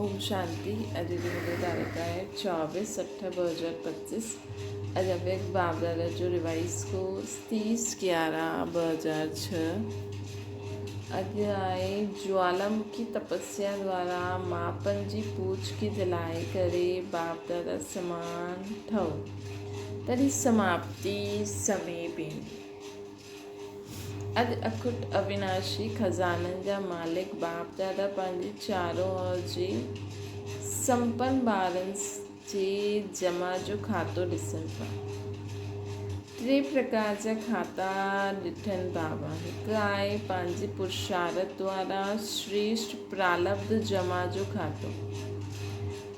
اوم شانتي اڄ جي مدي تاريخ آهي 24 اٺ 2025 اڄ اويڪ بابدادا جو ريوائز ڪورس 30 11 2006 اڄ آهي جوالامکي تپسيا دوارا ماپن جي پوچ کي جلائي ڪري بابدادا سمان ٺهو تڏهن سماپتي سميپ ايندي. اڄ اکٽ اويناشي خزانن جا مالڪ باپ دادا پنهنجي چارو اور جي سمپن ٻارن جي جمع جو کاتو ڏسن پيا. ٽي پرڪار جا کاتا ڏٺن بابا. هڪ آهي پنهنجي پرشارت دوارا شريشٽ پرالبڌ جمع جو کاتو.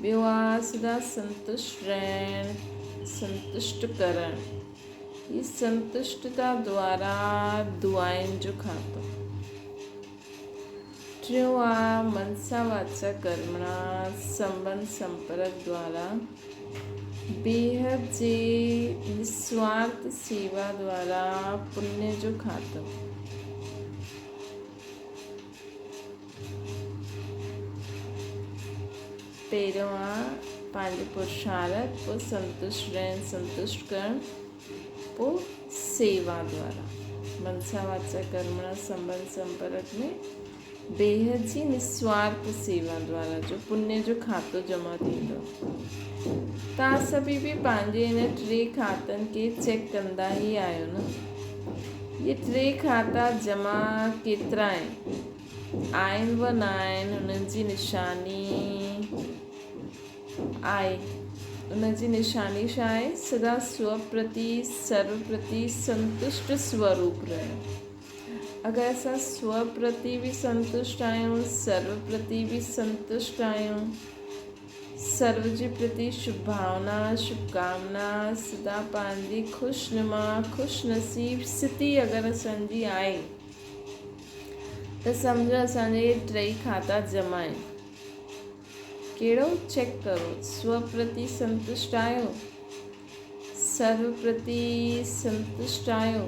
ٻيو آهي سدا سنتشٽ رهڻ سنتشٽ ڪرڻ. هي سنتشٽتا دوارا دعائن جو کاتو. ٽيون آ منسا واچا ڪرمڻا سنبنڌ سمپرڪ دوارا بيحد جي نسوارٿ سيوا دوارا پڃ جو کاتو. پهريون آ پنهنجو پرشارٿ، پوء سنتشٽ رهڻ، سنتشٽ ڪرڻ، پوء سيوا دوارا منسا واچا ڪرمڻا سنبنڌ سمپرڪ ۾ بيحد جي نسوارٿ سيوا دوارا جو پڃ جو کاتو جمع ٿيندو. توهان سڀئي به پنهنجي ان ٽي کاتن کي چيڪ ڪندا ئي آهيو نه؟ اهي ٽي کاتا جمع ڪيترا آهن؟ آهن و نه آهن انهن جي نشاني آهي. ان جي نشاني ڇا آهي؟ سدا سو پرتي سرو پرتي سنتشٽ سوروپ رهڻ. اگر اسان سو پرتي به سنتشٽ آهيون، سرو پرتي به سنتشٽ آهيون، سرو جي پرتي شڀ ڀاونا، شڀ ڪامنا، سدا پنهنجي خوش نما، خوش نصيب سٿي اگر اسان جي آهي ته سمجهو اسان جا اهي ٽئي کاتا جمع آهن. ڪهڙو؟ چيڪ ڪرو. سو پرتي سنتشٽ آهيو؟ سرو پرتي سنتشٽ آهيو؟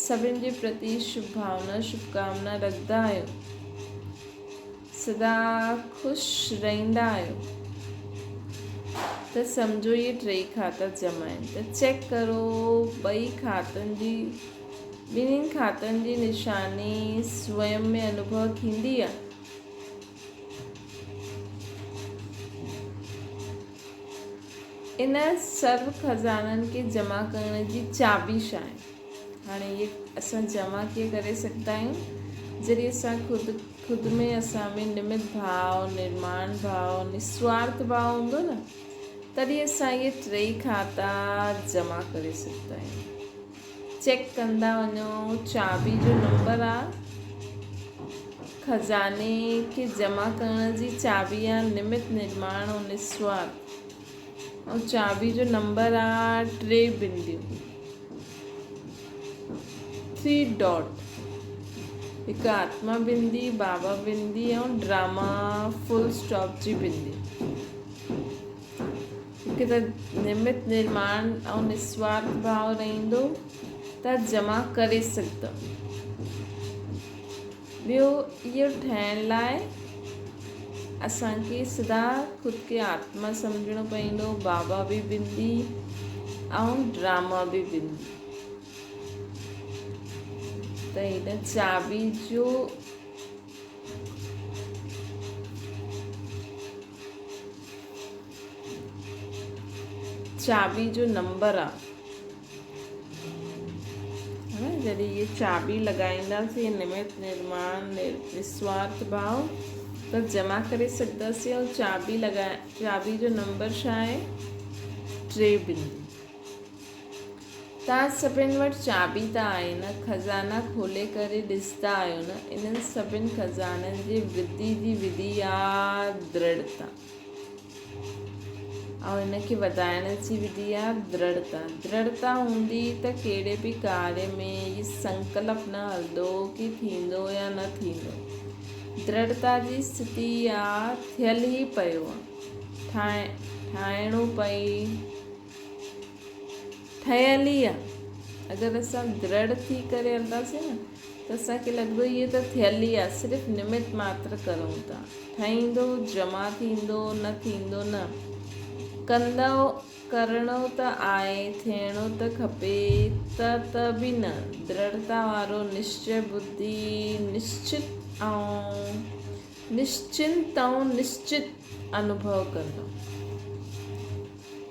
سڀن جي پرتي شڀ ڀاونا، شڀ ڪامنا رکندا آهيو؟ سدا خوش رهندا آهيو؟ ته سمجهو اهي ٽئي کاتا جمع آهن. ته چيڪ ڪرو ٻئي کاتن جي ٻنهين کاتن جي نشاني سوئم ۾ انوڀو ٿيندي آ. ان سرو خزانن کي جمع ڪرڻ جي چاٻي ڇا آهي؟ هاڻي اهي اسان جمع ڪيئن ڪري سگهندا آهيون؟ جڏهن اسان خود خود ۾ اسان ۾ نمت ڀاء، نرماڻ ڀاء، نسوارٿ ڀاء هوندو نه تڏهن اسان اهي ٽئي کاتا جمع ڪري سگهندا آهيون. چيڪ ڪندا وڃو چاٻي جو نمبر آ خزاني کي جمع ڪرڻ جي چاٻي آ نمت نرماڻ ۽ نسوارٿ ۽ چاٻي جو نمبر آ ٽي بنديون ٿري ڊاٽ هڪ آتما بندي بابا بندي ۽ ڊراما فل اسٽاپ جي بندي. هڪ ته نمت نرماڻ ۽ نسوارٿ ڀاء رهندو ته جمع ڪري سگهندؤ. ٻيو اهو ٺهڻ لاء اسان کي سدا خود کي آتما سمجهڻو پوندو، بابا به بندي ۽ ڊراما به بندي. ته هن چاٻي جو چاٻي جو نمبر آ جڏهن هي چاٻي لڳائينداسين نمت نرماڻ نسوارٿ ڀاو ته جمع ڪري سگهنداسين ۽ چاٻي لڳائي چاٻي جو نمبر ڇا آهي ٽي بندو توهان سڀن وٽ چاٻي ته آهي نه، خزانا کولي ڪري ڏسندا آهيو نه، انهن سڀن خزانن جي وڌي جي وڌي آ درڙتا ۽ ان کي وڌائڻ جي وڌي آ درڙتا. درڙتا هوندي ته ڪهڙي به ڪاري ۾ هي سنڪلپ نه هلندو ڪي ٿيندو يا نه ٿيندو. درڙتا جي اسٿتي آ ٿيل ئي پيو آ، ٺاهڻو پئي. ٺهيل ئي آ. اگر اسان درڙ ٿي ڪري هلنداسين نه ته اسان کي لڳندو هيء ته ٿيل ئي آهي، صرف نمت ماتر ڪرون ٿا. ٺهيندو، جمع ٿيندو، نه ٿيندو نه. ڪندؤ، ڪرڻو ته آهي، ٿيڻو ته کپي، ته ته به نه. درڙتا وارو نشچي ٻڌي، نشچت ۽ نشچنت ۽ نشچت انوڀو ڪندو.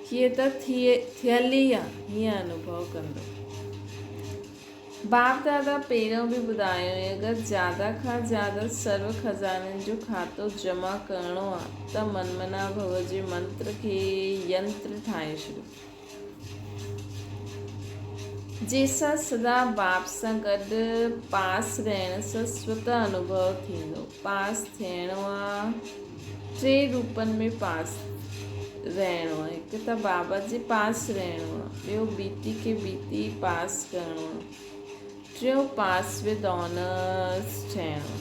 هيء ته ٿيل ئي آ، هيئن انوڀو ڪندو. باپ دادا پهريون به ٻڌايو هئي اگر زياده کان زياده سرو خزانن جو کاتو جمع ڪرڻو آ ته من منا ڀو جي منتر کي ينتر ٺاهي ڇڏيو. جنهن سان سدا باپ سان گڏ پاس رهڻ سان سوته انوڀو ٿيندو. پاس ٿيڻو آ ٽي روپن ۾ پاس رهڻو آ هڪ ته بابا جي پاس رهڻو آ ٻيو بيتي کي بيتي پاس ڪرڻو آ ٽيون پاس ود آنرس ٺهڻو آ.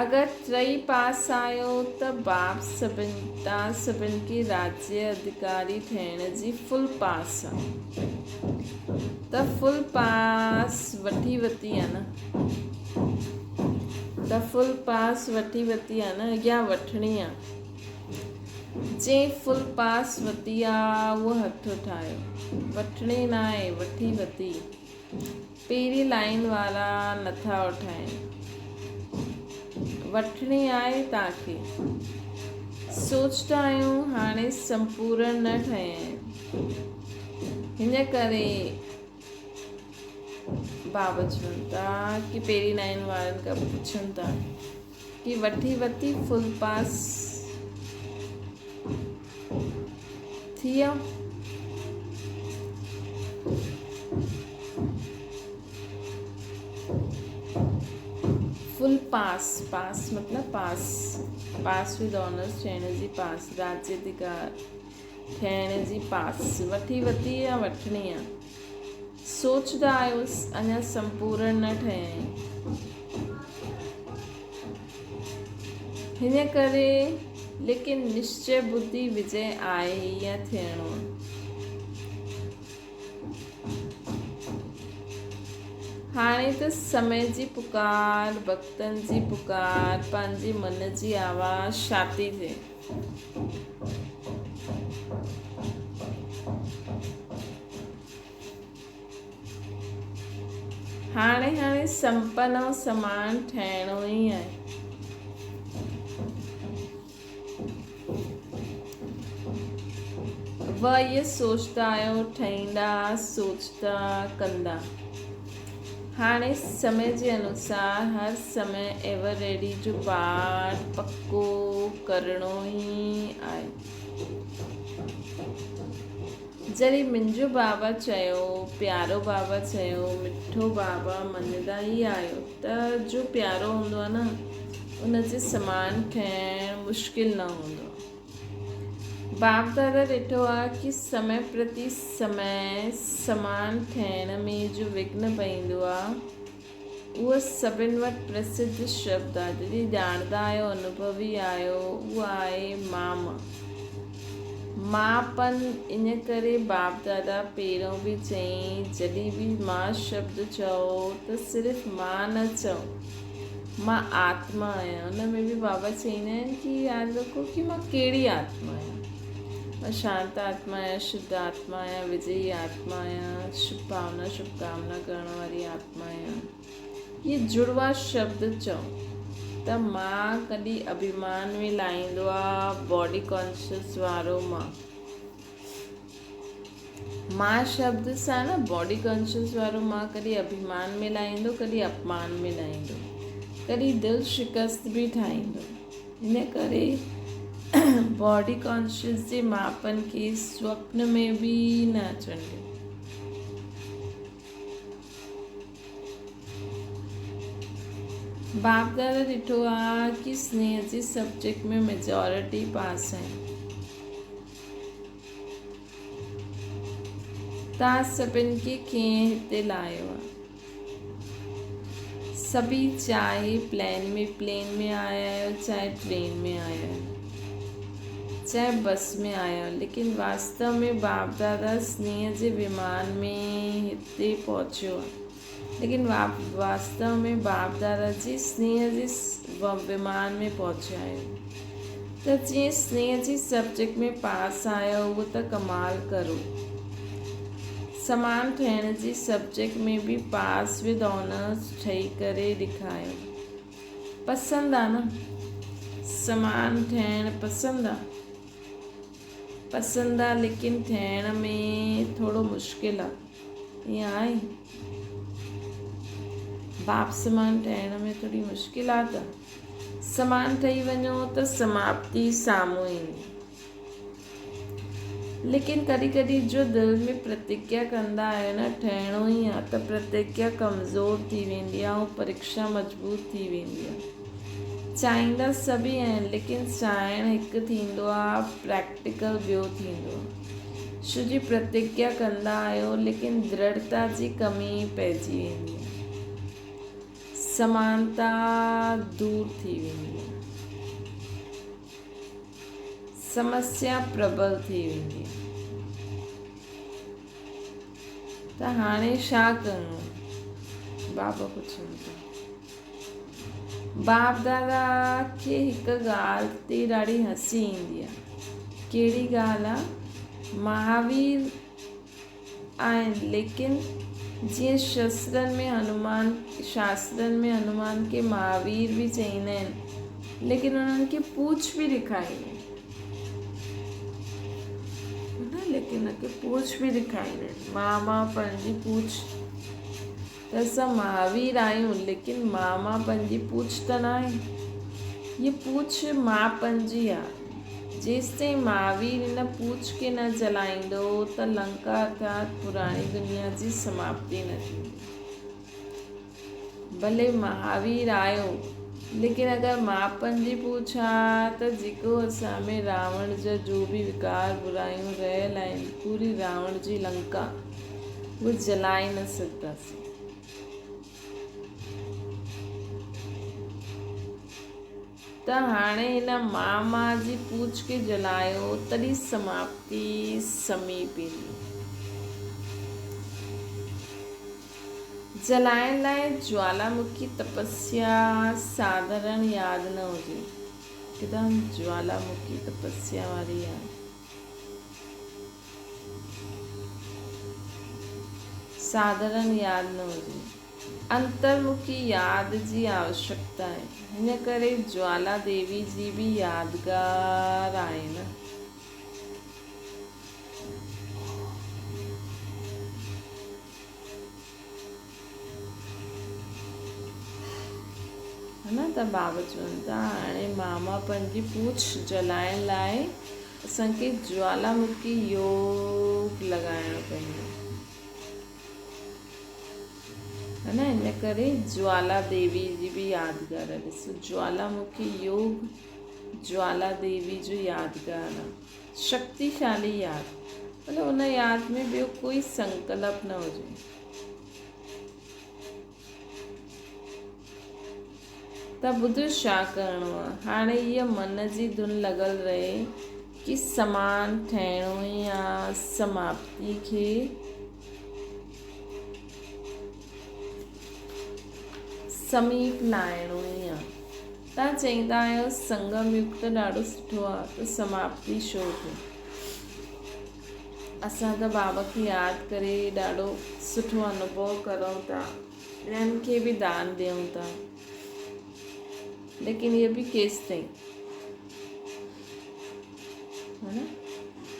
اگر ٽئي پاس آهيو ته باپ سڀن تان سڀن کي راجيه اڌڪاري ٺهڻ جي فل پاس آ ته فل پاس وٺي وتي آ نه ته فل پاس وٺي وتي آ نه يا وٺڻي آ جنهن فل پاس وتي آ اهو هٿ اٺايو وٺڻي ناهي وٺي وتي. پهرين لائين وارا نٿا اٺائين. وٺڻي آهي توهان کي. سوچدا آهيون هاڻي سمپورڻ نه ٺهيا آهن. هن ڪري بابا چون ٿا ڪي پهرين لائين وارن کان پڇن ٿا ڪي وٺي وتي فل پاس ٿي ويا. فل پاس، پاس مطلب پاس، پاس ود آنرس ٿيڻ جي پاس، راجيه اڌڪار ٿيڻ جي پاس وٺي وتي يا وٺڻي آ. سوچدا آهيوس اڃا سمپورڻ نه ٺهيا آهن. هن ڪري ليڪن نشچي ٻڌي وجي آهي يا ٿيڻو آ. هاڻي ته سمي جي پڪار، ڀڳتن جي پڪار، پنهنجي من جي آواز ڇا ٿي ٿئي. هاڻي هاڻي سمپن ۽ سمان ٺهڻو ئي آهي. و اهي سوچدا آهيو، ٺهيندا، سوچدا، ڪندا. هاڻي سمي جي انوسار هر سمي ايور ريڊي جو پاٺ پڪو ڪرڻو ئي آهي. جڏهن منهنجو بابا چيو، پيارو بابا چيو، مٺو بابا مڃدا ئي آهيو ته جو پيارو هوندو آهي نه ان جي سمان ٺهڻ مشڪل نه هوندو آهي. باپ دادا ڏٺو آهي ڪي سمي پرتي سمي سمان ٺهڻ ۾ جو وگهن پئيندو آهي اهو سڀن وٽ پرسڌ شبد آهي، جڏهن ڄاڻندا آهيو، انوڀوي آهيو، اهو آهي مام. مان پن ان ڪري باپ دادا پهريون به چيائين، جڏهن به مان شبد چئو ته صرف مان نه چئو، مان آتما آهيان. ان ۾ به بابا چئيندا آهن ڪي ياد رکو ڪي مان ڪهڙي آتما آهيان. مان شانت آتما آهيان، شڌ آتما آهيان، وجئي آتما آهيان، شڀ ڀاونا شڀ ڪامنا ڪرڻ واري آتما آهيان. اهي جڙوا شبد چئو ته مان ڪڏهن اڀيمان ۾ لاهيندو آ باڊي ڪانشس وارو مان. مان شبد سان نه باڊي ڪانشس وارو مان ڪڏهن اڀيمان ۾ لاهيندو ڪڏهن اپمان ۾ لاهيندو ڪڏهن دل شڪست به ٺاهيندو. ان ڪري باڊي ڪانشس جي ماپن کي سوپن ۾ به نه اچڻ ڏيو. باپ دادا ڏٺو آ ڪي سنيهه جي سبجيڪٽ ۾ ميجارٽي پاس آهن. تان سڀن کي ڪنهن هتي لايو آ. سڀئي چاهي پلين ۾ آيا آهيو چاهي ٽرين ۾ آيا آهيو. چاهي بس ۾ آيا آهيو، ليڪن واستو ۾ باپ دادا سنيهه جي ومان ۾ هتي پهچيو آهي. ليڪن واستو ۾ باپ دادا جي سنيهه جي ومان ۾ پهچيا آهيو. ته جيئن سنيهه جي سبجيڪٽ ۾ پاس آيو اهو ته ڪمال ڪرو. سمان ٺهڻ جي سبجيڪٽ ۾ به پاس ود آنرس ٺهي ڪري ڏيکايو. پسند آ نه؟ سمان ٺهڻ پسند آ؟ پسند آ ليڪن ٺهڻ ۾ ٿورو مشڪل آ. ائين آهي؟ باپ سمان ٺهڻ ۾ ٿوري مشڪل آ ته سمان ٺهي وڃو ته سماپتي سامهون ايندي. ليڪن ڪڏهن ڪڏهن جو دل ۾ پرتگيا ڪندا آهيو نه ٺهڻو ئي آ ته پرتگيا ڪمزور ٿي ويندي آ ۽ پريکشا مضبوط ٿي ويندي آ. چاهيندا سڀئي آهن ليڪن چاهڻ هڪ ٿيندو آ پريڪٽيڪل ٻيو ٿيندو آ. ڇو جي پرتگيا ڪندا آهيو ليڪن درڙتا جي ڪمي پئجي ويندي آ. سمانتا دور ٿي ويندي آ. سمسيا پربل ٿي ويندي ته هاڻي ڇا ڪرڻو؟ بابا پڇن ٿا. باپ دادا کي هڪ ڳالهه تي ڏاڍي هسي ايندي آهي. ڪهڙي ڳالهه آ؟ مهاوير آهن ليڪن جيئن شسترن ۾ هنومان شاسترن ۾ هنومان کي مهاوير به چئيندا آهن ليڪن انهن کي پوڇ به ڏيکاريندا آهن نه ليڪن ان کي پوڇ به ڏيکاريندا آهن ماما پنهنجي پوڇ ته اسان مهاوير آهيون ليڪن ماما پنهنجي پوڇ ته ناهي هيء پوڇ ماپن جي آهي. جيستائين مهاوير هن پوڇ کي نه جلائيندو ته لنڪا ارٿات پراڻي دنيا جي سماپتي نه ٿيندي. ڀلي مهاوير آيو ليڪن اگر ماپن جي پوڇ آ ته جيڪو اسان ۾ راوڻ جا جو به وڪار برايون رهيل آهن پوري راوڻ جي لنڪا اهي جلائي نه سگهنداسين. ته هاڻي هن مان مان جي پوڇ کي جلايو تڏهن سماپتي سميپ ايندي. جلائڻ لاء جوالامکي تپسيا ساڌارڻ ياد نه هجي. هڪدم جوالامکي تپسيا واري ياد. ساڌارڻ ياد نه هجي. انترمکي ياد جي آوشڪتا آهي. هن ڪري جوالا ديوي جي به يادگار آهي نه. نه ته بابا چون ٿا هاڻي ماما پنهنجي پوڇ جلائڻ لاء اسان کي جوالامکي يوگ لڳائڻو پوندو. ها نه ان ڪري جوالا ديوي جي به يادگار آهي ڏسو جوالامکي يوگ جوالا ديوي جو يادگار آهي شڪتيشالي ياد مطلب ان ياد ۾ ٻيو ڪوئي سنڪلپ نه هجي ته ٻڌ ڇا ڪرڻو آ. هاڻي هيء من جي ڌن لڳل رهي ڪي سمان ٺهڻو ئي آ سماپتي کي سميپ لائڻو ئي آ. تان چئيندا آهيو سنگم يگ ته ڏاڍو سٺو آ ته سماپتي ڇو ٿي. اسان ته بابا کي ياد ڪري ڏاڍو سٺو انوڀو ڪرون ٿا. ٻين کي به دان ڏيون ٿا ليڪن اهو به ڪيستائين ها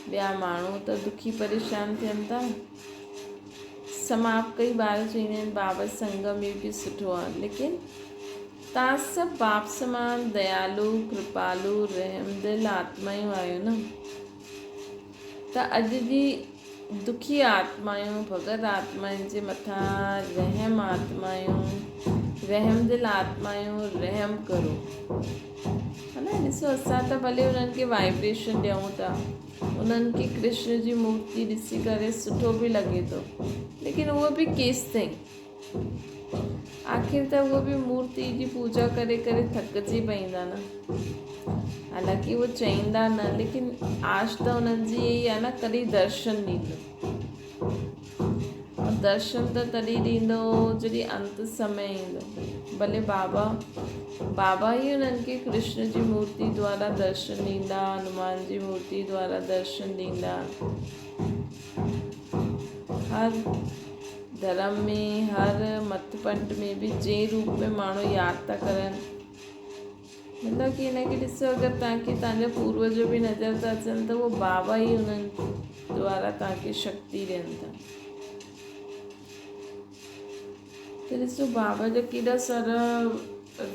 ٻيا ماڻهو ته دکي پريشان ٿين ٿا سماپ ڪئي ٻار چئيندا آهن بابا سنگم اهو به سٺو آهي ليڪن تان سڀ باپ سمان ديالو ڪرپالو رحم دل آتمايون آهيو نه ته اڄ جي دکي آتمايون ڀڳت آتمائن جي مٿان رحم آتمايون رحمدل آتمايون رحم ڪرو ها نه ڏسو اسان ته ڀلي انهن کي وائبريشن ڏيون ٿا انهن کي ڪرشن جي مورتي ڏسي ڪري سٺو به لڳي ٿو ليڪن اهو به ڪيستائين. آخر ته اهو به مورتي جي پوڄا ڪري ڪري ٿڪجي پئيندا نه. حالانڪه اهو چئيندا نه ليڪن آش ته انهن جي اهي ئي آهي نه ڪڏهن درشن ڏيندو. ۽ درشن ته تڏهن ڏيندو جڏهن انت سمي ايندو. ڀلي بابا بابا ئي انهن کي ڪرشن جي مورتي دوارا درشن ڏيندا، هنومان جي مورتي دوارا درشن ڏيندا. هر ڌرم ۾ هر مت پنٽ ۾ به جنهن روپ ۾ ماڻهو ياد ٿا ڪرن مطلب ڪي هن کي ڏسو اگر توهان کي توهان جا پوروج به نظر ٿا اچن ته اهو بابا ئي انهن دوارا توهان کي شڪتي ڏين ٿا ته ڏسو بابا جا ڪيڏا سارا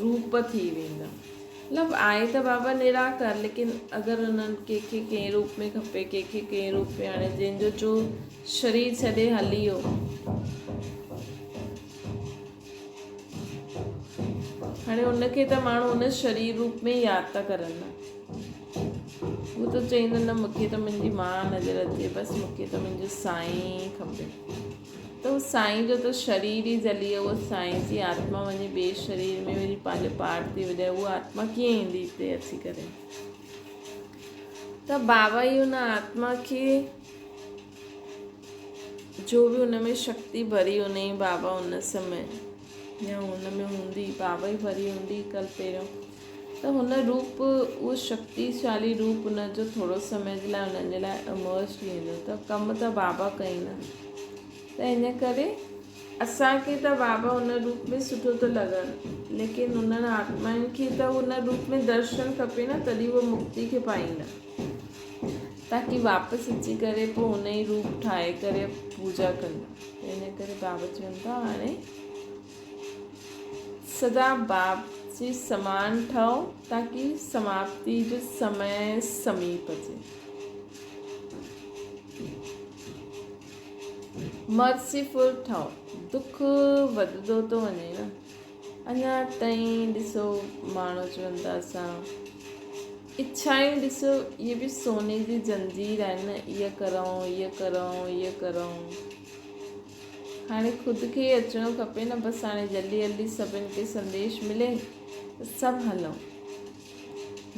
روپ ٿي ويندا. مطلب آهي ته بابا نراڪار ليڪن اگر انهن ڪنهن کي ڪنهن روپ ۾ کپي ڪنهن کي ڪنهن روپ ۾ هاڻي جنهن جو جو شرير ڇڏي هلي ويو هاڻي ان کي ته ماڻهو ان شرير روپ ۾ ياد ٿا ڪرن نه هو ته چئيندو نه مونکي ته منهنجي ماء نظر اچي بس مونکي ته منهنجو سائين کپي ته هو سائين جو ته شرير ئي جلي ويو، اهو سائين جي آتما وڃي ٻئي شرير ۾ وري پنهنجو پارٽ ٿي وڄائي، اها آتما ڪيئن ايندي هتي اچي ڪري؟ ته بابا ئي ان آتما کي جو به ان ۾ شڪتي ڀري ان ئي بابا ان سمي يا ان ۾ هوندي بابا ئي ڀري هوندي ڪل پهريون ته هن روپ اهو شڪتيشالي روپ ان جو ٿورو سمي جي لاء انهن جي لاء امرج ٿي ويندو ته ڪم ته بابا ڪئي نه ته ان ڪري اسان کي ته بابا ان روپ ۾ سٺو ٿو لڳن ليڪن انهن آتمائن کي ته ان روپ ۾ درشن کپي نه تڏهن اهو مڪتي کي پائيندا تاڪي واپس اچي ڪري پوء ان ئي روپ ٺاهي ڪري پوڄا ڪندا ته ان ڪري بابا چون ٿا هاڻي سدا باپ جي سمان ٺهو تاڪي سماپتي جو سمي سميپ اچي. مرسيفل ٺهو. دک وڌندو ٿو وڃي نه. اڃا تائين ڏسو ماڻهو چون ٿا اسان اڇائون ڏسو اهي به سوني جي زنجير آهن نه اهي ڪرون اهي ڪرون اهي ڪرون. هاڻي خود کي ئي اچڻو کپي نه بس هاڻي جلدي جلدي سڀن کي سنديش ملي ته سڀ هلون.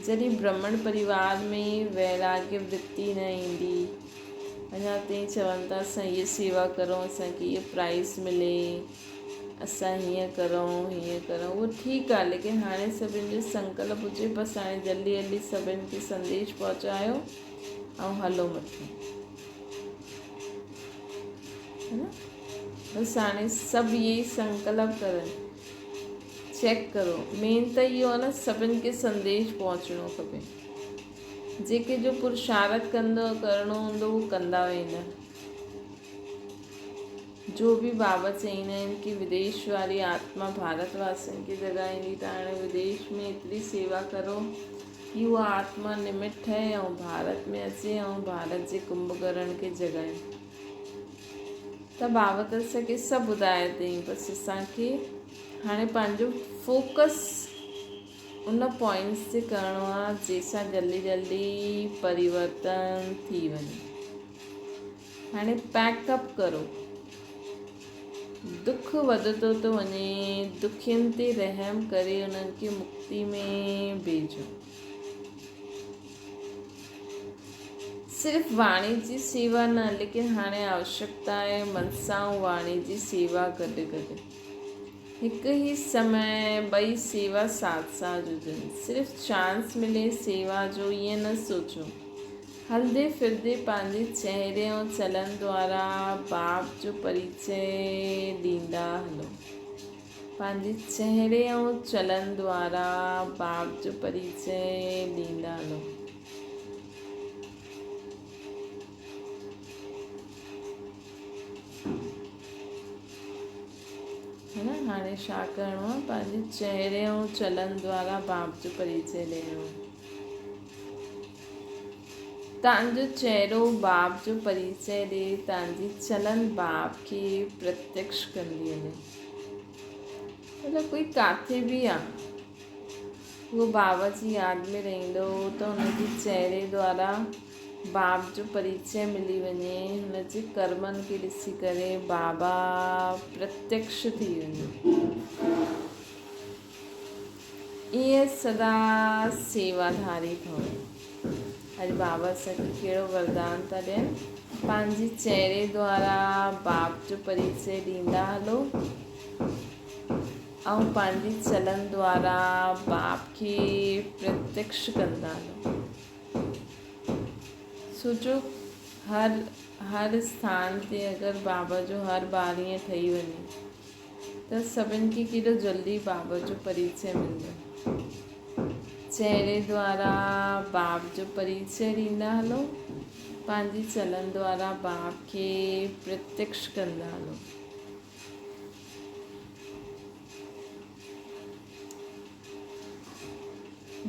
جڏهن برهمڻ پريوار ۾ ويراڳ ورتي نه ايندي اڃا تائين چون ٿا اسان هيء سيوا ڪرون اسان کي هيء پرائز ملي اسان هيئن ڪرون هيئن ڪرون اهو ٺيڪ آهي ليڪن هاڻي سڀن جو سنڪلپ هجي بس هاڻي جلدي جلدي سڀن کي سنديش پهچايو ۽ هلو مٿي. بس هاڻي سڀ اهي ئي سنڪلپ ڪرن چيڪ ڪرو مين ته اهو آهي نه سڀن کي سنديش پهچڻو کپي جيڪي جو پرشارت ڪندو ڪرڻو هوندو اهو ڪندا ويندا جو به بابا چئيندا آهن ڪي وديش واري آتما ڀارت واسين کي جڳائيندي ته هاڻي وديش ۾ ايتري سيوا ڪرو ڪي اها آتما نمت ٺهي ۽ ڀارت ۾ اچي ۽ ڀارت جي ڪنڀڪرڻ کي جڳائي. ته بابت اسان کي سڀ ٻڌايو اٿئي بس اسان کي هاڻي پنهنجو فوڪس ان پوائنٽس تي ڪرڻو آهي جنهن سان جلدي جلدي پريورتن ٿي وڃي. هاڻي پيڪ اپ ڪرو. دک وڌندو ٿو وڃي، دکين تي رحم ڪري انهن کي مڪتي ۾ ڀيجو. صرف واڻي جي سيوا نه ليڪن هاڻي آوشڪتا آهي منسا ۽ واڻي جي سيوا گڏ گڏ. هڪ ئي سمي ٻئي سيوا ساٿ ساٿ هجن. صرف چانس ملي سيوا جو ائين نه سوچو. هلندي ڦرندي پنهنجي چهري ۽ چلن دوارا باپ جو پريچي ڏيندا هلو. پنهنجي چهري ۽ چلن دوارا باپ جو پريچي ڏيندا هلو. هاڻي ڇا ڪرڻو آهي؟ پنهنجي چهري ۽ چلن دوارا باپ جو پريچي ڏيڻو آهي. تان جو چهرو باب جو پريچئه ڏي، تان جي چلن باب کي پرتيڪش ڪندي وڃي. مطلب ڪوئي ڪاٿي به آ، اهو بابا جي ياد ۾ رهندو هو ته هن جي چهري دوارا باپ جو پريچئه ملي وڃي، هن جي ڪرمن کي ڏسي ڪري بابا پرتيڪش ٿي وڃي. ائين سدا سيواڌاري ڀو. اڄ بابا اسان کي ڪهڙو وردان ٿا ڏين؟ پنهنجي چهري دوارا باپ جو پريچئه ڏيندا هلو ۽ پنهنجي چلن دوارا باپ کي پرتيڪش ڪندا هلو. سوچو هر هر اسٿان تي اگر بابا جو هر ٻار ائين ٺهي وڃي ته سڀن کي ڪيڏو جلدي بابا جو پريچئه ملندو. چهري دوارا باپ جو پريچئه ڏيندا هلو، پنهنجي چلن دوارا باپ کي پرتيڪش ڪندا هلو.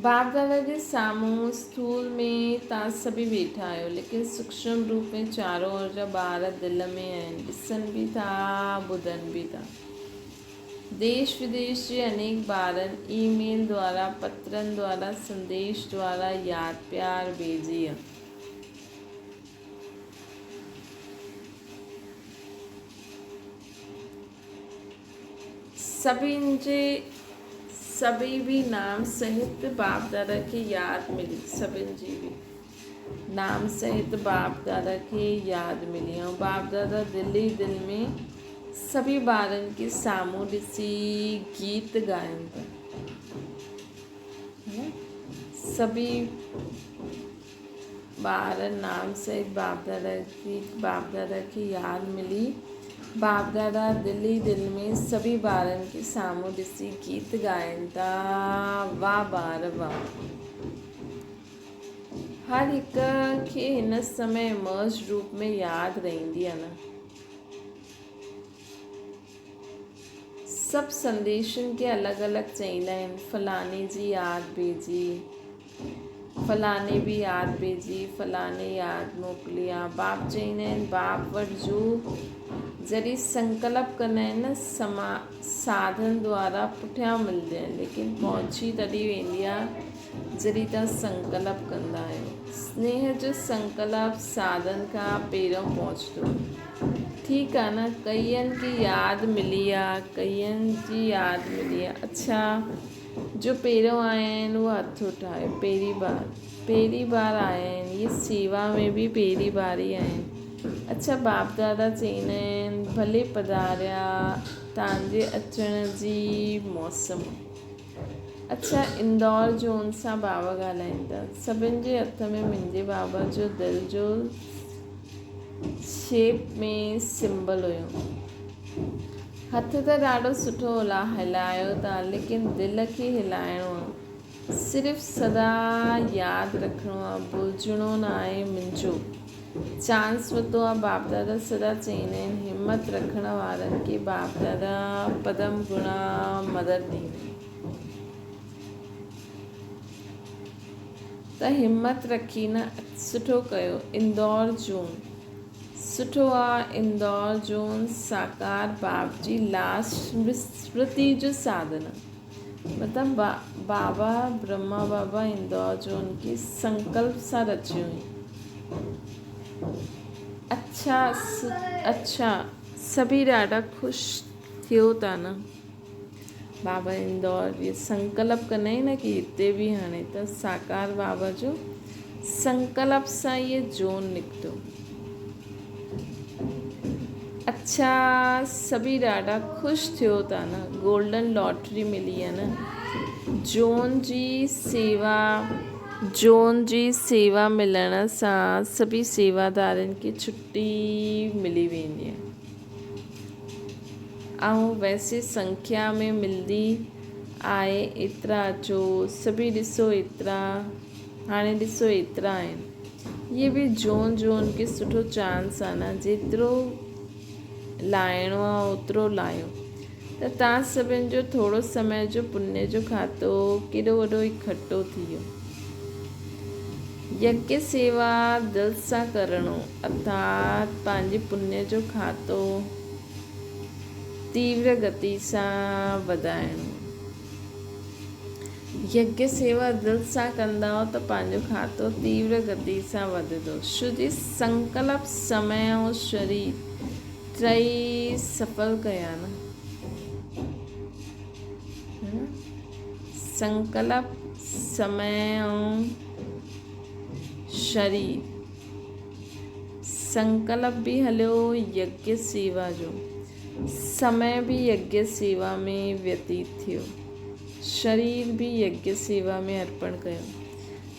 باپ دادا جي سامهون اسٿول ۾ توهان سڀئي ويٺا آهيو، ليڪن سوڪشم روپ ۾ چارو اور جا ٻار دل ۾ آهن، ڏسن به ٿا، ٻڌن به ٿا. ديش وديش جي انيڪ ٻارن اي ميل دوارا، پترن دوارا، سنديش دوارا ياد پيار ڀيجي آ. سڀن جي سڀئي به نام سهت باپ دادا کي ياد ملي سڀن جي به نام سهت باپ دادا کي ياد ملي ۽ باپ دادا دل ئي دل ۾ سڀئي ٻارن کي سامهون ڏسي گيت ڳائن پيا سڀئي ٻار نام سهت باپ دادا جي باپ دادا کي ياد ملي. باپ دادا دل ئي دل ۾ سڀئي ٻارن کي سامهون ڏسي گيت ڳائن ٿا، واھ ٻار واھ. هر هڪ کي هن سمي مرج روپ ۾ ياد رهندي آ نه. سڀ سنديشن کي الڳ الڳ چئيندا آهن، فلاڻي جي ياد ڀيجي. فلاڻي به ياد ڀيجي، فلاڻي ياد موڪلي آ. باپ چئيندا آهن، باپ وٽ جو جڏهن سنڪلپ ڪندا آهن نه سما ساڌن دوارا پٺيان ملدي آهن ليڪن پهچي تڏهن ويندي آ جڏهن توهان سنڪلپ ڪندا آهيو. سنيهه جو سنڪلپ ساڌن کان پهريون پهچندو آ. ٺيڪ آ نه ڪئين کي ياد ملي آ، ڪئين جي ياد ملي آ. اڇا! جو پهريون آيا آهن اهو هٿ اٺايو پهرين بار پهرين بار آيا آهن اهي سيوا ۾ به پهرين بار ئي آيا آهن اڇا باپ دادا چئيندا آهن ڀلي پڌاريا توهان جي اچڻ جي موسم اڇا اندور زون سان بابا ڳالهائين ٿا سڀن جي هٿ ۾ منهنجي بابا جو دل جو شيپ ۾ سمبل هيو هٿ ته ڏاڍو سٺو هلايو ٿا ليڪن دل کي هلائڻو آ صرف سدا ياد رکڻو آ ڀلجڻو نه آهي منهنجو چانس ورتو آ باپ دادا سدا چئيندا آهن همت رکڻ وارن کي باپ دادا پدم گڻا مدد ڏيندا آهن ته همت رکي نه سٺو ڪيو اندور جون سٺو آ اندور جون ساڪار باپ جي لاش وسرتي جو ساڌن مطلب بابا برهما بابا اندور جون کي سنڪلپ سان رچيو هئي اڇا اڇا سڀئي ڏاڍا خوش ٿيو ٿا نه بابا اندور جي سنڪلپ ڪندا آهن نه ڪي هتي به هاڻي ته ساڪار بابا جو سنڪلپ سان اهي جون نڪتو. اڇا سڀئي ڏاڍا خوش ٿيو ٿا نه گولڊن لاٽري ملي آهي نه جون جي سيوا جون جي سيوا ملڻ سان سڀئي سيوادارن کي ڇٽي ملي ويندي آهي. آئون ويسي سنکيا ۾ ملدي آهي ايترا اچو سڀئي ڏسو ايترا هاڻي ڏسو ايترا آهن اهي به جون جون کي سٺو چانس آ نه جيترو لائڻو آ اوترو لايو ته تان سڀن جو ٿورو سمي جو پني جو کاتو ڪيڏو وڏو اکٽو ٿي ويو. يگيا سيوا دل سان ڪرڻو ارٿات پنهنجي پڃ جو کاتو تيور گتي سان وڌائڻو. يگيه سيوا دل سان ڪندؤ ته پنهنجو کاتو تيور گتي سان وڌندو. شو جي سنڪلپ، سمي ۽ شرير ٽئي سڦل ڪيا نه. سنڪلپ، سمي ۽ شرير. سنڪلپ به هليو يگيه سيوا جو، سمي به يگيه سيوا ۾ ويتيت ٿيو. شرير به يگيه سيوا ۾ ارپڻ ڪيو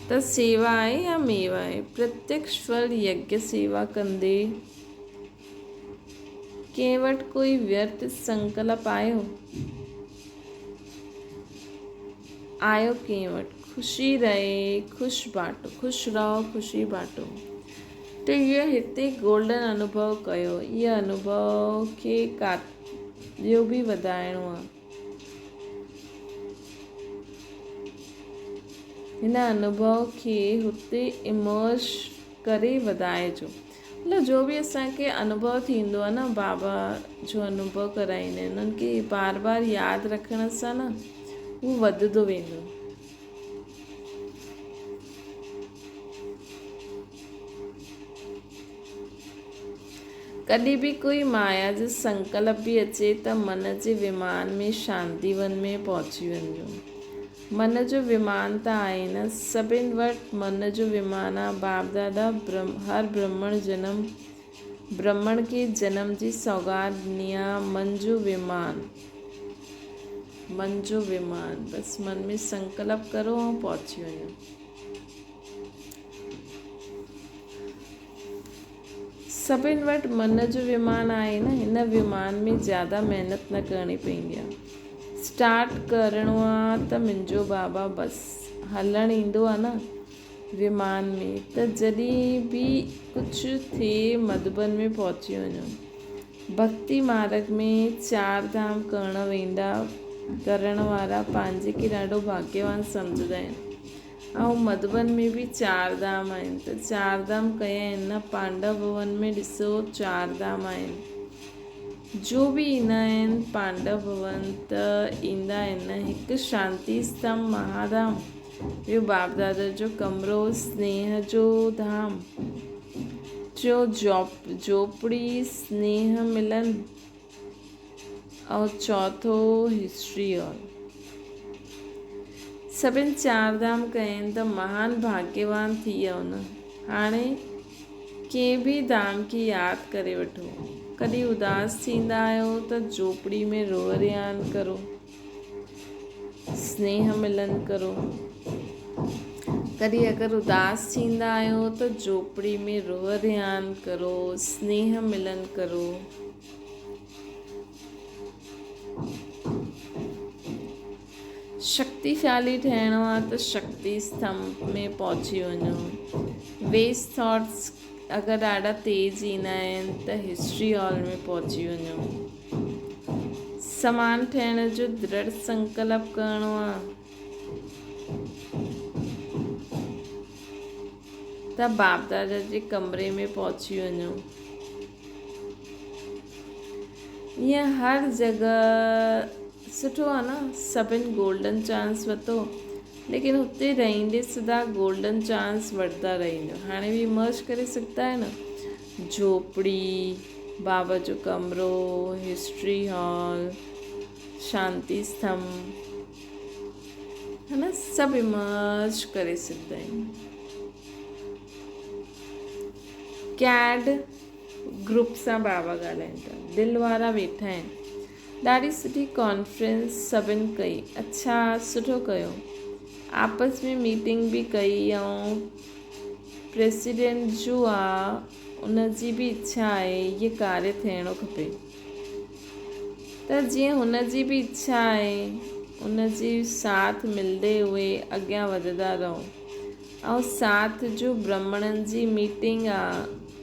ته سيوا آهي يا ميوا آهي؟ پرتيڪش ڦل يگيه سيوا ڪندي ڪنهن وٽ ڪوئي ويرٿ سنڪلپ آيو؟ آيو ڪنهن وٽ؟ خوشي رهي خوش باٽو، خوش رهو خوشي باٽو. ته اهي هتي گولڊن انوڀو ڪيو، اهي انوڀو کي ڪاڏيو به وڌائڻو آهي. هن انوڀو کي هتي امرس ڪري وڌائجو. مطلب جو به اسان کي انوڀو ٿيندو آهي نه بابا جو انوڀو ڪرائيندا آهن انهن کي بار بار ياد رکڻ سان نه هو وڌندو ويندو. ڪڏهن به ڪوئي مايا جو سنڪلپ به اچي ته من جي ومان ۾ شانتي ون ۾ پهچي وڃجو. من جو ومان ته آهي نه، سڀن وٽ من جو ومان آ. باپ دادا هر برهمڻ جنم برهمڻ کي جنم جي سوغات ڏني آ، من جو ومان من جو ومان بس من ۾ سنڪلپ ڪرو ۽ پهچي وڃو. سڀن وٽ من جو ومان آهي نه، هن ومان ۾ زياده محنت نه ڪرڻي پوندي آ. اسٽارٽ ڪرڻو آ ته منهنجو بابا بس هلڻ ايندو آ نه ومان ۾ ته جڏهن به ڪجهه ٿئي مڌوبن ۾ پهچي وڃو. ڀڳتي مارڳ ۾ چار ڌام ڪرڻ ويندا ڪرڻ وارا پنهنجي کي ڏاڍو ڀاڳيوان سمجهندا آهن. ۽ مڌوبن ۾ به چار ڌام آهن ته چار ڌام ڪيا آهن نه پانڊو ڀون ۾ ڏسو چار ڌام آهن جو به ايندا آهن پانڊو ڀون ته ايندا آهن نه هڪ شانتي استم مهاڌام ٻيو باپ دادا جو ڪمرو سنيهه جو ڌام ٽيو جوپڙي سنيهه ملن ۽ چوٿو هسٽري هال. سڀن چار ڌام ڪيائين ته مهان ڀاڳيوان ٿي ويو نه. هاڻي ڪنهن به ڌام کي ياد ڪري وٺو. ڪڏهن اداس ٿيندا آهيو ته جهوپڙي ۾ روح رهاڻ ڪرو. سنيهه ملن ڪرو. ڪڏهن اگر اداس ٿيندا آهيو ته جهوپڙي ۾ روح رهاڻ ڪرو، سنيهه ملن ڪرو. شڪتيشالي ٺهڻو آهي ته شڪتي استنڀ ۾ پهچي وڃو. ويسٽ ٿاٽس اگر ڏاڍا تيز ايندا آهن ته هسٽري هال ۾ پهچي وڃو. سامان ٺهڻ جو درڙ سنڪلپ ڪرڻو آهي ته باپ دادا جي ڪمري ۾ پهچي وڃو. ائين هر جڳهه سٺو آ نه سڀن گولڊن چانس ورتو ليڪن هتي رهندي سدا گولڊن چانس وٺندا رهندو هاڻي به مرج ڪري سگهندا آهيو نه جهوپڙي بابا جو ڪمرو هسٽري هال شانتي استھم ها نه سڀ مرج ڪري سگهندا آهيون ڪيڊ گروپ سان بابا ڳالهائين ٿا. دل وارا ويٺا آهن. ڏاڍي سٺي ڪانفرنس سڀن ڪئي. اڇا سٺو ڪيو. آپس ۾ ميٽنگ به ڪئي ۽ پريسيڊنٽ جو آ ان جي به اڇا آهي هي ڪاري ٿيڻو کپي ته جيئن هن جي به اڇا آهي ان جي ساٿ ملدي اهي اڳيان وڌندا رهو. ۽ ساٿ جو برهمڻن جي ميٽنگ آ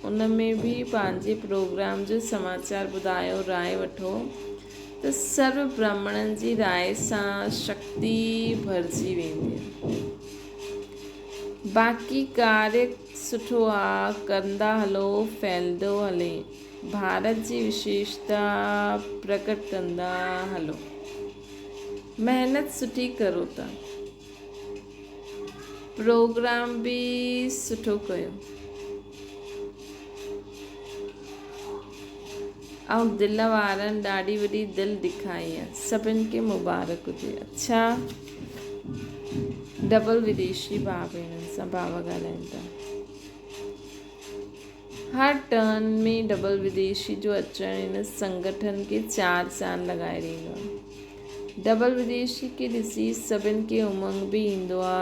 ان ۾ به پنهنجي پروگرام جو سماچار ٻڌايو راء وٺو ته سرو برهمڻن جي راء سان شڪتي ڀرجي ويندي. باقي ڪاري سٺو آ ڪندا هلو ڦهلدو هلي ڀارت جي وشيشتا پرگٽ ڪندا هلو محنت سٺي ڪرو ٿا. پروگرام به سٺو ڪيو. ۽ دل وارن ڏاڍي وڏي دل ڏکائي آ. سڀن کي مبارڪ هجي. اڇا ڊبل وديشي ڀاء ڀيڻن سان بابا ڳالهائين ٿا. هر ٽرن ۾ ڊبل وديشي جو اچڻ هن سنگٺن کي چار چاند لڳائي ڏيندو آ. ڊبل وديشي کي ڏسي سڀن کي امنگ به ايندو آ.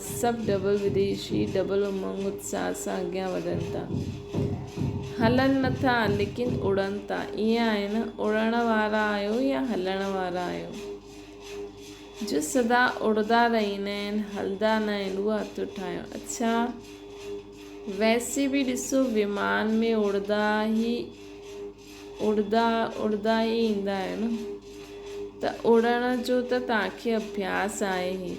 سڀ ڊبل وديشي ڊبل امنگ اتساهه سان اڳيان وڌن ٿا. هلن نه ٿا ليڪن اڙن ٿا. ائين آهي نه اڙڻ وارا آهيو يا هلڻ وارا آهيو. جو سدا اڙدا رهندا آهن هلدا نه آهن اهو هٿ اٺايو. اڇا ويسي به ڏسو ومان ۾ اڙدا ئي اڙدا اڙدا ئي ايندا آهيو نه ته اڙڻ جو ته توهان کي اڀياس آهي ئي.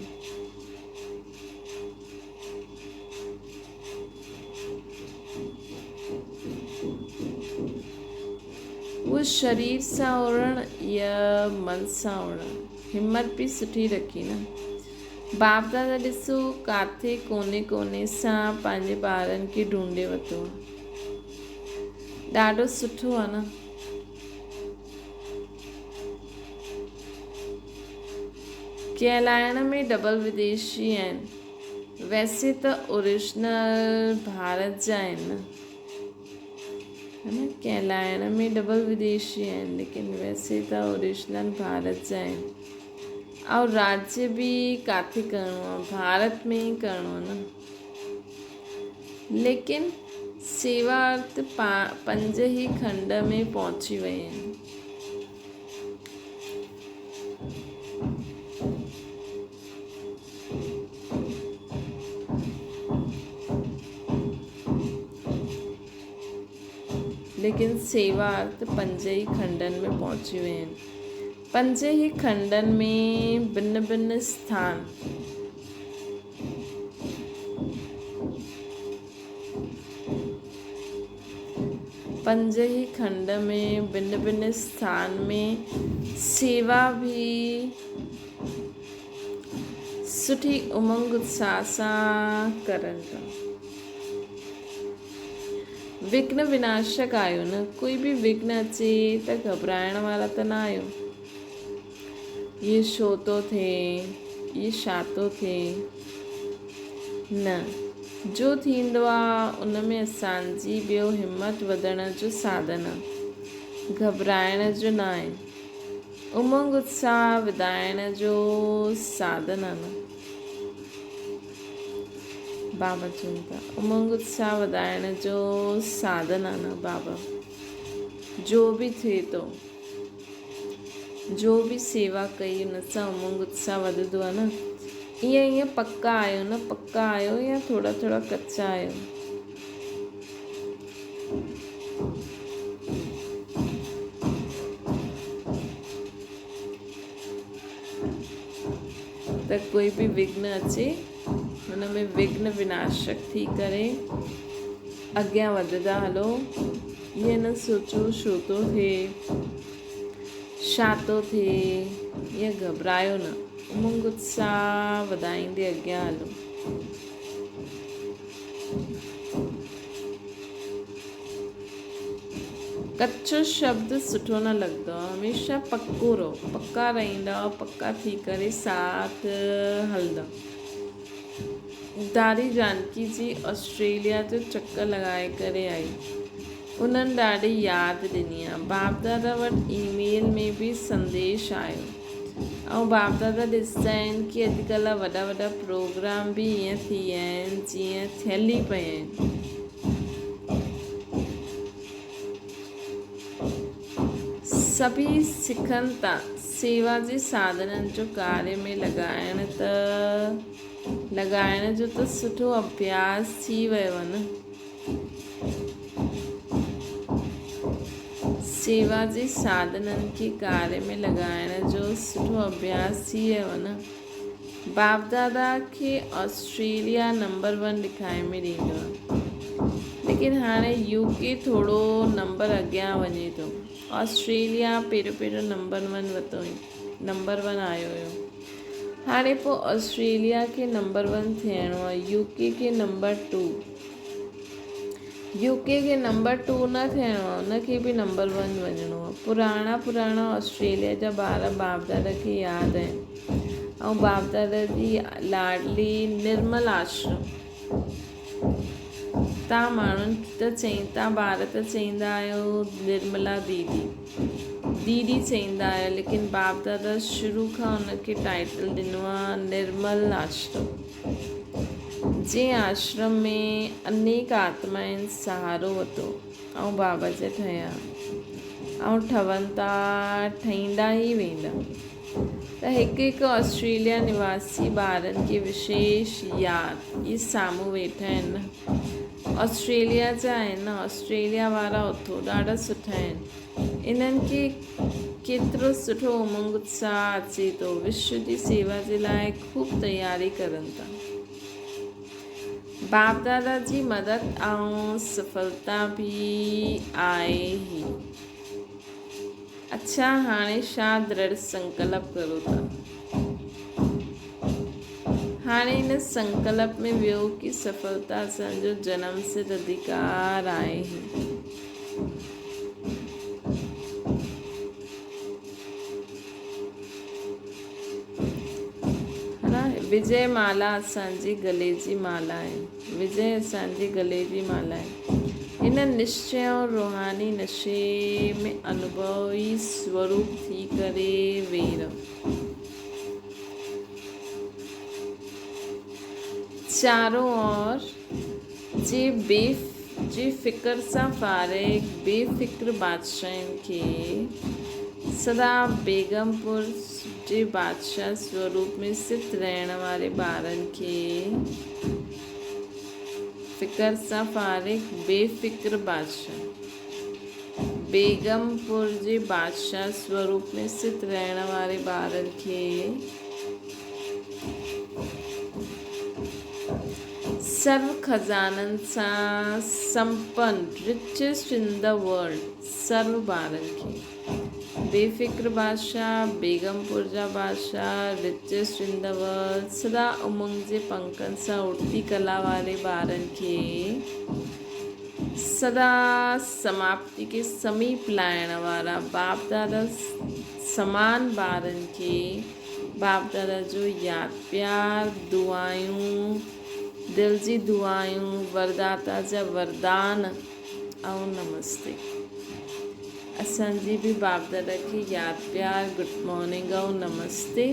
اهو شرير سان اڙڻ يا من سان اڙڻ همت به سٺي رکي نه. باپ دادا ڏسو ڪاٿي ڪوني ڪوني سان پنهنجي ٻارن کي ڍونڍي ورتو آهي. ڏاڍو سٺو آ نه. ڪهلائڻ ۾ ڊبل وديشي آهن. ويسي ته اوريجنل ڀارت جا آهن نه. ها نه ڪهلائڻ ۾ ڊبل وديشي آهن ليڪن ويسي ته اوريجنل ڀارت جا آهن. ۽ راجيه به ڪاٿي ڪرڻو آ ڀارت ۾ ئي ڪرڻو آ نه. ليڪن سيوا ارٿ پنج ئي کنڊ ۾ پهچي وئي آهن. ليڪن سيوا ارٿ پنج ئي کنڊن ۾ پهچي وئي آهن. پنج ئي کنڊن ۾ ڀن ڀن اسٿان. پنج ئي کنڊ ۾ ڀن ڀن اسٿان ۾ سيوا به سٺي امنگ اتساهه سان ڪرن ٿا. وگهن وناشڪ آهيو نه، ڪوئي به وگهن اچي ته گهٻرائڻ وارا ته نه آهيو. هي ڇو ٿو ٿئي، هي ڇا ٿو ٿئي. نه، جو ٿيندو آ ان ۾ اسان جي ٻيو همت وڌڻ جو ساڌن آ، گهٻرائڻ جو ناهي. امنگ اتساهه وڌائڻ جو ساڌن آ نه. بابا چون ٿا، امنگ اتساهه وڌائڻ جو ساڌن آ نه بابا. جو به ٿئي ٿو. جو به سيوا ڪئي ان سان امنگ اتساهه وڌندو آهي نه. ائين ائين پڪا آهيو نه پڪا آهيو يا ٿورا ٿورا ڪچا آهيو. ته ڪوئي به وگهن اچي ان ۾ وگهن وناشڪ ٿي ڪري اڳيان وڌندا هلو. ائين نه سوچو ڇو ٿو ٿئي، ڇا ٿو ٿئي، ائين گهٻرايو نه، امنگ اتساهه وڌائيندي اڳيان هلو. ڪچو شبد سٺو نه لڳندو آهي، هميشه پڪو رهو، پڪا رهندا، پڪا ٿي ڪري ساٿ هلندا. دادي جانڪي جي آسٽريليا جو چڪر لڳائي ڪري آئي. انهن ڏاڍي ياد ڏني آ. باپ دادا وٽ اي ميل ۾ به سنديش آيو. ۽ باپ دادا ڏسندا آهن ڪي اڄڪلهه وڏا وڏا پروگرام به ائين ٿي ويا آهن جيئن ٿيل ئي پيا آهن. سڀئي سکن ٿا. سيوا جي ساڌنن جو ڪاري ۾ لڳائڻ ته لڳائڻ جو ته سٺو اڀياس ٿي ويو آهي نه. سيوا جي ساڌنن کي ڪاري ۾ لڳائڻ جو سٺو اڀياس ٿي ويو آهي نه. باپ دادا کي آسٽريليا نمبر ون ڏکائي ۾ ڏيندو آهي. ليڪن هاڻي يو ڪي ٿورو نمبر اڳيان وڃي ٿو. آسٽريليا پهريون پهريون نمبر ون وتو نمبر ون آيو هيو. هاڻي پوء آسٽريليا کي نمبر ون ٿيڻو آهي يو ڪي کي نمبر ٽو. يو ڪي کي نمبر ٽو نه ٿيڻو آهي ان کي به نمبر ون وڃڻو آهي. پراڻا پراڻا آسٽريليا جا ٻار باپ دادا کي ياد آهن ۽ باپ دادا جي لاڏلي نرمل آشرم. تان ماڻهن ته چئين تان ٻار ته چئيندا آهيو نرملا ديدي ديدي چئيندا آهيو ليڪن باپ دادا شروع کان ان کي ٽائيٽل ڏنو آهي نرمل آشرم جنهن آشرم ۾ انيڪ آتمائن سهارو ورتو ۽ بابا جا ٺهيا ۽ ٺهن ٿا ٺهيندا ئي ويندا ته هڪ هڪ آسٽريليا نواسي ٻارن کي وشيش ياد اهي سامهون ويٺا آهن نه آسٽريليا جا آهن نه آسٽريليا وارا اٿو ڏاڍا سٺا آهن انهن کي ڪيترو سٺو امنگ اتساهه اچي ٿو وشو جي سيوا جي لاء خوب تياري ڪرن ٿا باپ دادا جي مدد ۽ سڦلتا به آهي ئي. اڇا هاڻي ڇا درڙ سنڪلپ ڪرو ٿا. هاڻي ان سنڪلپ ۾ ويو ڪي سڦلتا اسان جو جنم سڌ اڌيڪار آهي. وجي مالا اسان جي گلي جي مالا آهي. وجي اسان جي گلي جي مالا آهي. هن نشچي ۽ روحاني نشي ۾ انوڀوي سوروپ ٿي ڪري ويهي رهو. چارون اور جي بي جي فڪر سان فارغ بي فڪر بادشاهن کي سدا بيگم پور جي بادشاهه سوروپ ۾ سٿ رهڻ واري ٻارن کي فڪر سان فارغ بي فڪر بادشاهه بيگم پور جي بادشاهه سوروپ ۾ سٿ رهڻ واري ٻارن کي سرو خزانن سان سمپن، Richest in the world، سرو ٻارن کي. بي فڪر بادشاهه، بيگم پور جا بادشاهه، Richest in the world، سدا امنگ جي پنکن سان اڙتي ڪلا واري ٻارن کي سدا سماپتي کي سميپ لائڻ وارا باپ دادا سمان ٻارن کي باپ دادا جو ياد پيار، دعايون، دل جي دعايون، ورداتا جا وردان ۽ نمستي. اسان جي به باپ دادا کي ياد پيار، گڊ مارننگ ۽ نمستي.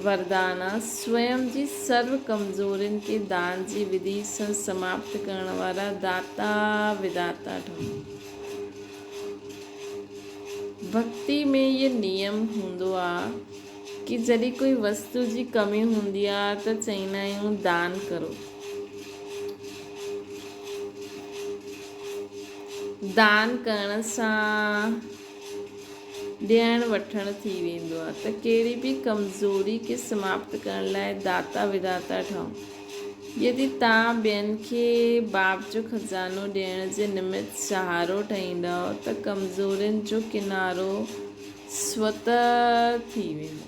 وردانا، سويم جي سرو ڪمزورين کي دان جي وڌي سان سماپت ڪرڻ وارا داتا وداتا ٺهو. ڀڳتي ۾ اهو نيم هوندو آ ڪي جڏهن ڪوئي وستو جي ڪمي هوندي آ ته چئيندا آهيون دان ڪرو. دان ڪرڻ سان ڏيڻ وٺڻ ٿي ويندو آ ته ڪهڙي به ڪمزوري کي سماپت ڪرڻ لاء داتا وداتا ٺهون. يدي توهان ٻين کي باپ جو خزانو ڏيڻ جي نمت سهارو ٺهيندؤ ته ڪمزورين جو ڪنارو سوته ٿي ويندو.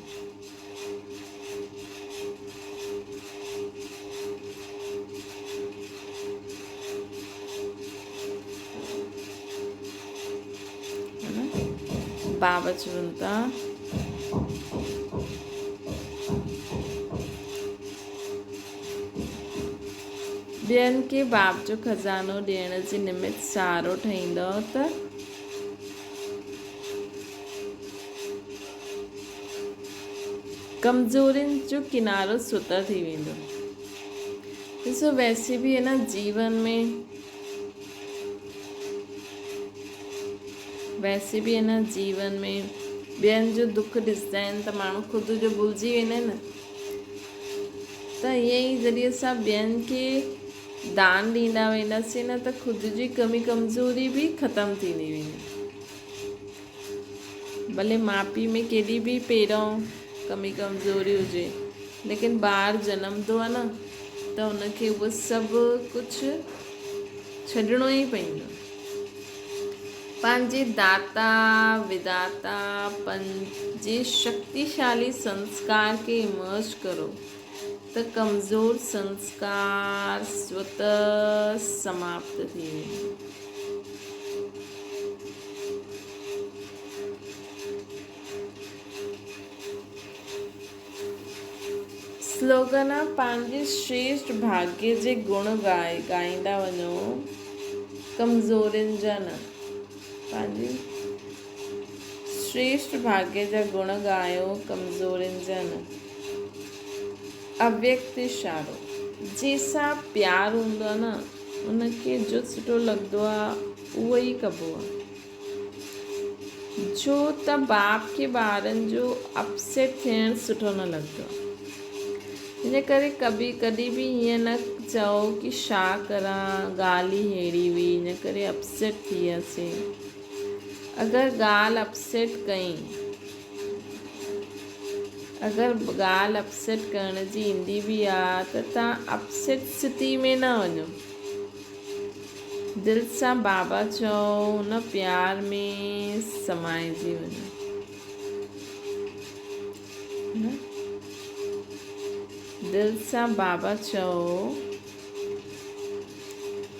بابا چون ٿا. ٻين کي باپ جو خزانو ڏيڻ جي نمت سهارو ٺهيندؤ ته ڪمزورين جو ڪنارو سوتر ٿي ويندو. ڏسو ويسي به هن جيون ۾ ويسي به هن جيون ۾ ٻين جو دک ڏسندا آهن ته ماڻهو خود جو ڀلجي ويندا آهن نه. ته ائين ئي جڏهن اسان ٻين کي دان ڏيندا وينداسين نه ته خود جي ڪمي ڪمزوري به ختم ٿيندي ويندي. ڀلي ماء پيء ۾ ڪيڏي به پهريون ڪمي ڪمزوري هجي ليڪن ٻار جنمندو آهي نه ته ان کي اهو سڀ ڪجهه ڇڏڻو ئي پوندو. پنهنجي داتا وداتا پنهنجي شڪتيشالي سنسڪار کي ايمرج ڪرو ته ڪمزور سنسڪار سوته سماپت ٿي ويندو. سلوگن، پنهنجي شريشٽ ڀاڳيه جي گڻ ڳائي ڳائيندا وڃو، ڪمزورين جا نه. پنهنجي شريشٽ ڀاڳيه جا گڻ ڳايو، ڪمزورين جا نه. اويڪت اشارو، جنهن سان پيار هوندو آهي نه، ان کي جو سٺو لڳندو آهي، اهو ئي ڪبو آهي. ڇو ته باپ کي ٻارن جو اپسيٽ ٿيڻ سٺو نه لڳندو آهي. ان ڪري ڪبي ڪڏهن به ائين نه چئو ڪي ڇا ڪران ڳالهه ئي ههڙي هئي ان ڪري اپسيٽ ٿي وياسين. اگر ڳالهه اپسيٽ ڪئين اگر ڳالهه اپسيٽ ڪرڻ جي ايندي به آ ته تان اپسيٽ ستي ۾ نه وڃو. دل سان بابا چئو ان پيار ۾ سمائجي وڃو. دل سان بابا چئو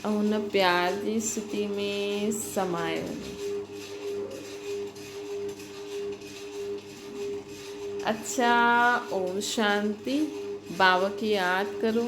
۽ ان پيار جي ستي ۾ سمائي وڃو. اڇا اوم شانتي بابا کي ياد ڪرو.